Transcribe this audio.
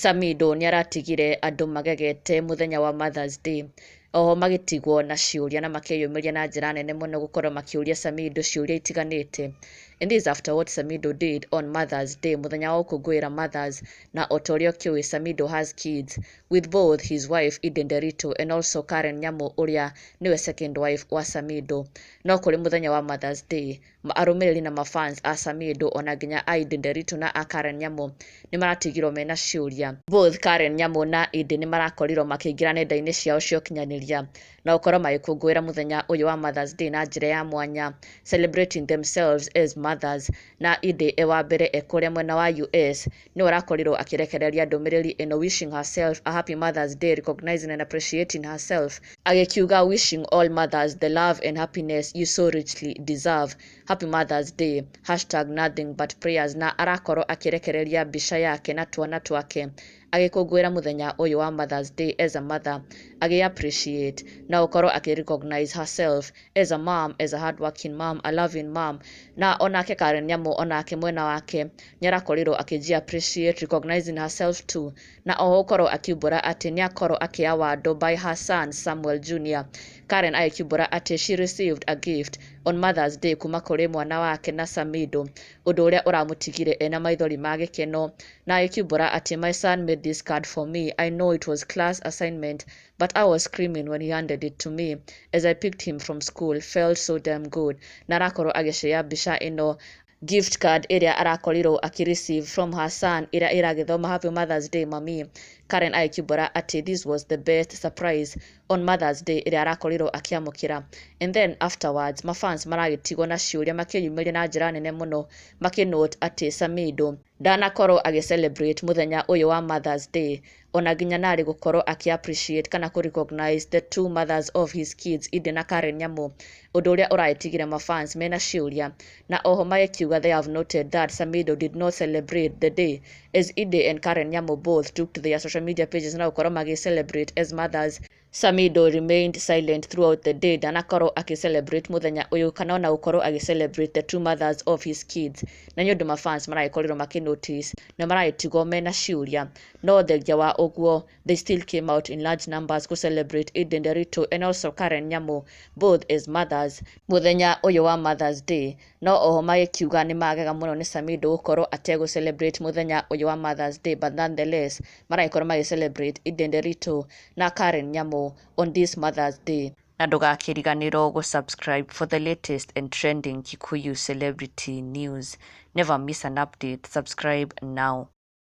Samidoh nĩaratigire andũ magegete mũthenya wa Mother's Day. Oho magĩtigwo na ciũria na makĩyumĩria na njĩra nene mũno gũkorwo makĩũria Samidoh ciũria itiganĩte. And this after what Samidoh did on Mother's Day, mũthenya wa gũkũngũĩra mothers. Na ota ũrĩa ũkĩũĩ, Samidoh has kids with both his wife Eden Nderitu and also Karen Nyamu, ũrĩa nĩwe second wife wa Samidoh. No kũrĩ mũthenya wa Mother's Day, arũmĩrĩri na mafans a Samidoh, ona nginya a Eden Nderitu na a Karen Nyamu, nĩ maratigirwo mena ciũria. Both Karen Nyamu na Eden nĩ marakorirwo makĩingĩra nenda-inĩ ciao cia ũkinyanĩria na gũkorwo magĩkũngũĩra mũthenya ũyũ wa Mother's Day na njĩra ya mwanya, celebrating themselves as mothers. Na Eden e wa mbere, e kũrĩa mwena wa US, nĩwe ũrakorirwo akĩrekereria ndũmĩrĩri ĩno, wishing herself a happy Mother's Day, recognizing and appreciating herself, agĩkiuga, "Wishing all mothers the love and happiness you so richly deserve. Happy Mother's Day, #NothingButPrayers." Na arakorwo akĩrekereria mbica yake na twana twake agĩkũngũĩra mũthenya ũyũ wa Mother's Day as a mother, agĩ appreciate na gũkorwo akĩ recognize herself as a mom, as a hardworking mom, a loving mom. Na onake Karen Nyamu, onake mwena wake, nĩ arakorirwo akĩji appreciate, recognizing herself too, na oho gũkorwo akiumbũra atĩ nĩ akorwo akĩawardwo by her son Samuel Jr. Karen agĩkiumbũra atĩ she received a gift on Mother's Day kuma kũrĩ mwana wake na Samidoh, ũndũ ũrĩa ũramũtigire ena maithori ma gĩkeno, na agĩkiumbũra atĩ, "My son made this card for me. I know it was class assignment, but I was screaming when he handed it to me as I picked him from school. Felt so damn good." Na arakorwo agĩshare mbica ĩno, gift card ĩrĩa arakorirwo akĩreceive from her son, ĩrĩa ĩragĩthoma, "Happy Mother's Day, Mami." Karen agĩkiumbũra atĩ this was the best surprise on Mother's Day ĩrĩa arakorirwo akĩamũkĩra. And then afterwards, mafans maragĩtigwo na ciũria, makĩyumĩria na njĩra nene mũno, makĩnote atĩ Samidoh ndanakorwo agĩ celebrate mũthenya ũyũ wa Mother's Day, ona nginya narĩ gũkorwo akĩ appreciate kana kũ recognize the two mothers of his kids, Eden na Karen Nyamu, ũndũ ũrĩa ũragĩtigire mafans mena ciũria. Na oho magĩkiuga they have noted that Samidoh did not celebrate the day as Eden and Karen Nyamu both took to their social media pages na gũkorwo magĩ celebrate as mothers. Samidoh remained silent throughout the day. Ndanakorwo akĩ celebrate mũthenya ũyũ kana ona gũkorwo agĩ celebrate the two mothers of his kids, na nĩ ũndũ mafans maragĩkorirwo makĩ notice na maragĩtigwo mena ciũria. No thengia wa ũguo, they still came out in large numbers to celebrate Eden Nderitu and also Karen Nyamu, both as mothers, mũthenya ũyũ wa Mother's Day. No oho magĩkiuga nĩ magega mũno nĩ Samidoh gũkorwo ategũ celebrate mũthenya ũyũ wa Mother's Day, but nonetheless maragĩkorwo magĩ celebrate Eden Nderitu na Karen Nyamu on this Mother's Day. Na ndũgakĩriganĩrwo gũ subscribe for the latest and trending Kikuyu celebrity news. Never miss an update. Subscribe now.